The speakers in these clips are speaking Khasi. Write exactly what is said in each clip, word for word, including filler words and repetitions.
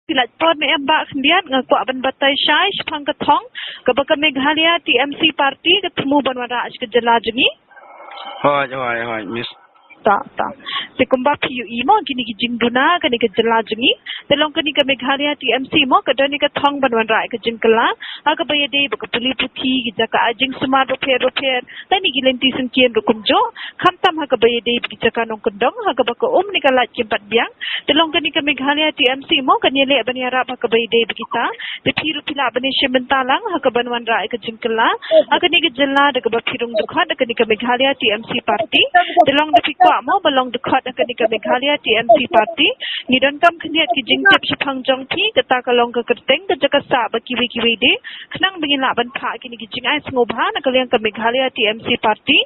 Phi la poi ne em bah khyndiat, nga kwah ban batai shai shaphang ka thong kaba ka Meghalaya T M C party ka thmu ban wanrah sha ka jylla jong ngi. Hooid, hooid, hooid, miss. Ta, ta. Te kumba phi ïohi mo, kine ki jingduna, kane ka jylla jong ngi. Te long kane ka Meghalaya T M C mo, ka don ïa ka thong ban wanrah ïa ka jingkylla. Ha kaba ïadei bad ka pule puthi, ki jaka ai jingsumar bapher bapher. Lane ki lynti syngkien ruh kumjuh. Khamtam ha kaba ïadei bad ki jaka nongkyndong, ha kaba ka um ne ka lait kim pat biang. Te long kane ka Meghalaya T M C mo, kan ïaleh ban ïarap ha kaba ïadei bad kita. Te phi ruh phi lah ban ïashim bynta lang ha kaban wanrah ïa ka jingkylla ha kane ka jylla da kaba phi rung dkhot ha kane ka Meghalaya T M C party. Te long da phi kwah mo ba long dkhot ha kane ka Meghalaya T M C party, ngi donkam khyndiat ki jingtip shaphang jong phi, kata ka long ka kyrteng, ka jaka sah bad kiwei kiwei de, khnang ba ngin lah ban phah kine ki jingai sngewbha na ka liang ka Meghalaya T M C party.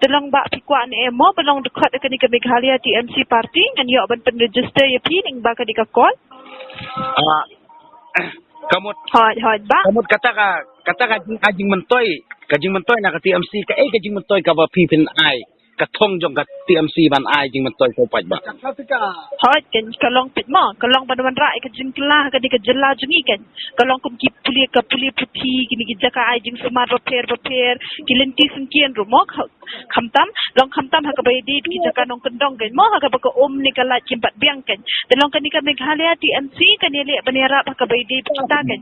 Te long ba phi kwah ne em mo ba long dkhot ha kane ka Meghalaya T M C party, ngan ïoh ban pynregister ïa phi lyngba kane ka call. Ah, ka mut, hooid, hooid, bah. Ka mut kata ka, kata ka jing, ka jingmyntoi, ka jingmyntoi na ka T M C, kaei ka jingmyntoi kaba phi phin ai, ka thong jong ka T M C ban ai jingmyntoi sha u paidbah? Hooid, kan, ka long peit mo, ka long ban wanrah ïa ka jingkylla ha kane ka jylla jong ngi kan. Ka long kum ki pule, ka pule puthi, kine ki jaka ai jingsumar bapher bapher, ki lynti syngkien ruh mo, ka, khamtam, long khamtam ha kaba ïadei bad ki jaka nongkyndong kan mo, ha kaba ka um ne ka lait kim pat biang kan. Te long kane ka Meghalaya T M C kan ïaleh ban ïarap ha kaba ïadei bad kita kan.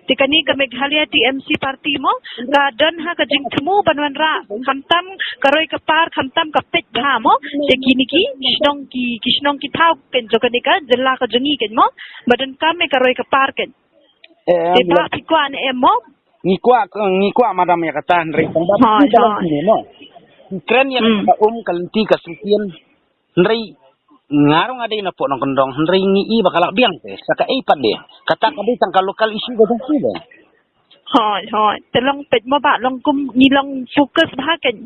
Te kane ka Meghalaya T M C party mo, ka don ha ka jingthmu ban wanrah, khamtam ka roi ka par, khamtam ka peit bha mo. Te kine ki shnong ki, ki shnong ki thaw kan jong kane ka jylla ka jong ngi kan mo, ba donkam ïa ka roi ka par kan. Eh, te em, bah phi kwah ne em mo? Ngi kwah, ngi kwah madam ïa kata, hynrei tang ba phi ka long kine mo. Kren ïa ka um ka lynti ka syngkien. Hynrei nga ruh nga dei na pdeng nongkyndong, hynrei ngi i ba ka lah biang te sa kaei pat de. Kata ka dei tang ka local issue ka jong phi de. Hooid, hooid. Te long peit mo bah, long kum ngi long focus bha kan.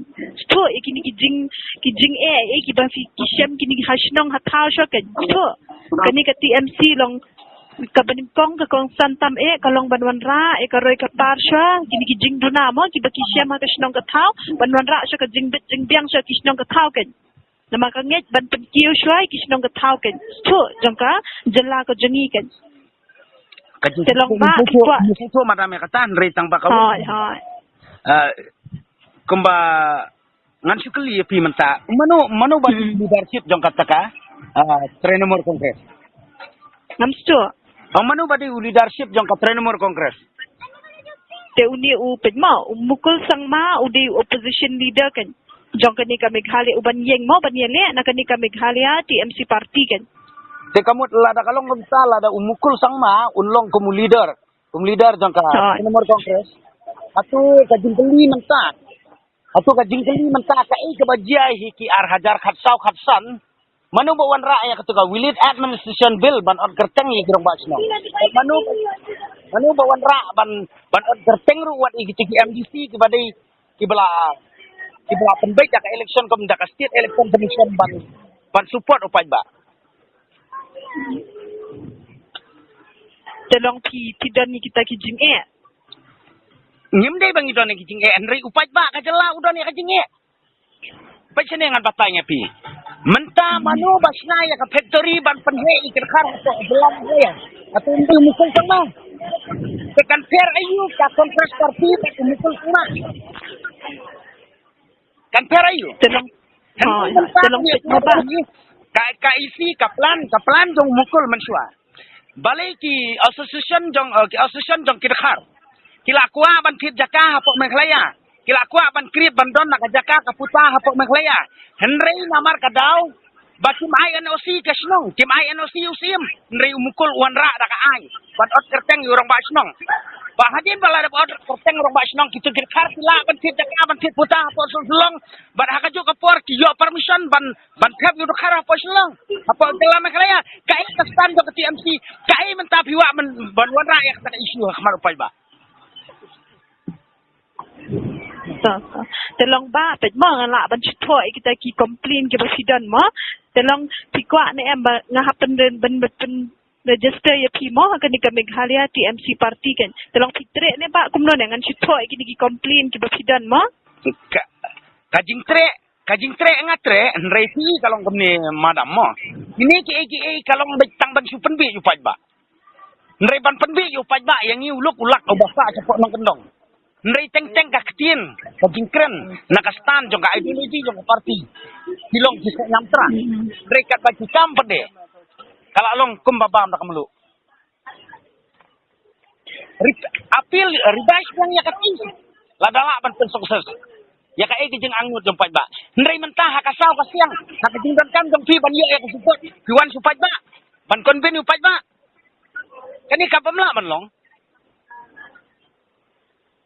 Shuh ïa kine ki jing, ki jingeh, eh, kiba phi, ki shem kine ki ha shnong ha thaw shuh kan. Shuh. Kane ka T M C long kaba nyngkong ka kongsan tam eh, ka long ban wanrah ïa ka roi ka par shuh, kine ki jingduna mo, kiba ki shem ha ka shnong ka thaw, ban wanrah shuh ka jingbit jingbiang shuh ki shnong ka thaw kan. Namar ka ngeit ban pynkiew shuh ïa ki shnong ka thaw kan. Shuh jong ka jylla ka jong ngi kan. Ka jing, te long ba ki kwah. Shuh, shuh madam ïa kata, hynrei tang ba ka. Hooid, hooid. Ah, kumba ngan shu kylli ïa phi mynta. Mano, mano ba dei u leadership jong kata ka, ah, Trinamool Congress? Ngam shu. Oh, mano ba dei u leadership jong ka Trinamool Congress? Te une u peit mo, u Mukul Sangma u dei u opposition leader kan. Jong kane ka Meghalaya uban ïeng mo, ban ïaleh na kane ka Meghalaya T M C party kan. Te ka mut lada ka long kumta, lada u Mukul Sangma un long kum u leader, kum u leader jong ka Trinamool Congress. Hato ka jingkylli mynta. Hato ka jingkylli mynta kaei kaba jia hi ki ar hajar khatsaw khatsan. Mano ba wanrah ïa kato ka Village Administration Bill ban ot kyrteng ïa ki rangbah shnong? Mano, mano ba wanrah ban, ban ot kyrteng ruh wat ïa kito ki M D C kiba dei, kiba la, kiba la pynbeit da ka election kum da ka State Election Commission ban, ban support u paidbah? Te long phi, phi don ïa kita ki jingeh? Ngim dei ba ngi don ïa ki jingeh, hynrei u paidbah ka jylla u don ïa ka jingeh. Peit shane ngan batai ïa phi. Mynta mano ba shna ïa ka factory ban pynheh ïa ki dkhar hapoh jylla Meghalaya? Hato u Mukul Sangma? Te kan pher aïu ka Congress Party bad u Mukul Sangma? Kan pher aïu? Te long, ha, te long peit mo ba. Ka, ka isi, ka plan, ka plan jong u Mukul mynshuwa. Balei ki association jong, eh, ki association jong ki dkhar ki la kwah ban thied jaka hapoh Meghalaya. Ki la kwah ban create ban don na ka jaka ka puta hapoh Meghalaya. Hynrei namar ka daw ba kim ai N O C ka shnong, kim ai N O C u Syiem. Hynrei u Mukul u wanrah da ka aiñ ban ot kyrteng ïa u rangbah shnong. Ba hadien ba la dep ot kyrteng u rangbah shnong, kito ki dkhar ki lah ban thied jaka, ban thied puta hapoh Shillong. Bad ha kajuh ka por ki ïoh permission ban, ban thep ïa u dkhar hapoh Shillong, hapoh jylla Meghalaya. Kaei ka stand jong ka T M C? Kaei mynta phi wad ban, ban wanrah ïa kata ka issue ha khmat u paidbah? To, to. Te long ba, peit mo, nga lah ban shu thoh ïa kita ki complain kiba phi don mo. Te long phi kwah ne em ba nga hap pyn, pyn, pyn register ïa phi mo ha kane ka Meghalaya T M C party kan? Te long phi treh ne ba kumno ne, ngan shu thoh ïa kine ki complain kiba phi don mo. Ka, ka jingtreh, ka jingtreh nga treh, hynrei phi ka long kumne madam mo. Kine kiei kiei ka long beit tang ban shu pynbiej u paidbah. Hynrei ban pynbeit ïa u paidbah ïa ngi u lok u lak u ba sah shapoh nongkyndong. Hynrei teng teng ka ktien, ka jingkren na ka stand jong ka ideology jong ka party. Ki long ki seh ñiamtra. Hynrei katba ki kam pat de, ka la long kumba bam da ka mluh. Rep-, appeal, revise lang ïa ka ti. Lada lah ban pynsuccess ïa kaei ka jingangnud jong paidbah. Hynrei mynta ha ka saw ka siang, ha ka jingdonkam jong phi ban ïoh ïa ka support, phi wan sha u paidbah ban convince u paidbah. Kane ka bym lah ban long.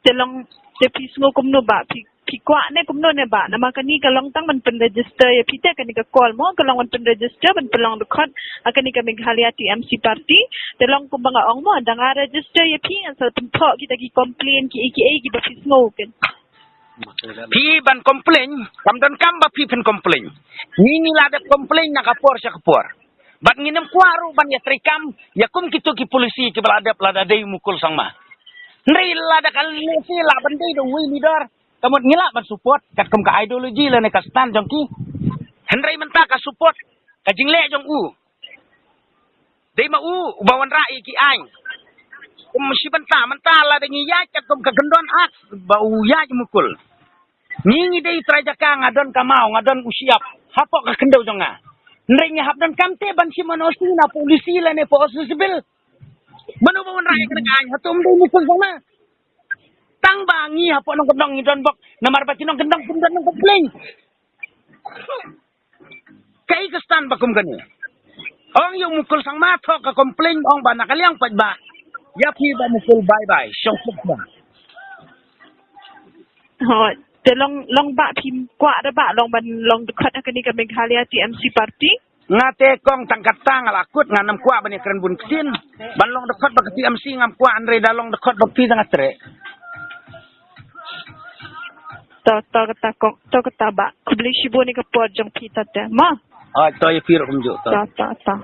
Te long, te phi sngew kumno bah, phi, phi kwah ne kumno ne bah? Namar kane ka long tang ban pynregister ïa phi te, kane ka call mo, ka long ban pynregister, ban pynlong dkhot ha kane ka Meghalaya T M C party. Te long kumba nga ong mo, da nga register ïa phi, ngan sa pynthoh kita ki complain, kiei kiei kiba phi sngew kin. Phi ban complain, kam donkam ba phi phin complain. Ngi ngi la dep complain na ka por sha ka por. Bad ngin ym kwah ruh ban ïa treikam ïa kum kito ki policy kiba la dep lada dei u Mukul Sangma. Hynrei lada ka lehse lah ban dei da uwei u leader, ka mut ngi lah ban support katkum ka ideology lane ka stand jong ki. Hynrei mynta ka support, ka jingleh jong u, dei ma u uba wanrah ïa ki aiñ. Kum shi bynta mynta lada ngi ïaid katkum ka kyndon akt ba u ïaid u Mukul. Ngi ngi dei trai jaka, nga don ka maw, nga don u shyiap hapoh ka khyndew jong nga. Hynrei ngi hap donkam te ban shim N O C na policy lane po O C civil. Mano ba wanrah ïa kane ka aiñ? Hato ym dei u Mukul Sangma? Tang ba ngi hapoh nongkyndong ngi don bok, namar ba ki nongkyndong kim don nongcomplain. Kaei ka stand ba kum kane? Ong ïa u Mukul Sangma thoh ka complain, ong ba na ka liang paidbah, ïa phi bah Mukul bye bye, shong suk ba. Ho, te long, long bah phim kwah da bah long ban long dkhot ha kane ka Meghalaya T M C party? Nga te kong tang kata nga la kut, ngan ym kwah ban ïa kren bun ktien. Ban long dkhot bad ka T M C ngam kwah, hynrei da long dkhot bad phi da nga treh. To, to kata kong, to kata bah. Khublei shibun ïa ka por jong phi te mo. Oi, to ïa phi ruh kumjuh to. To, to, to.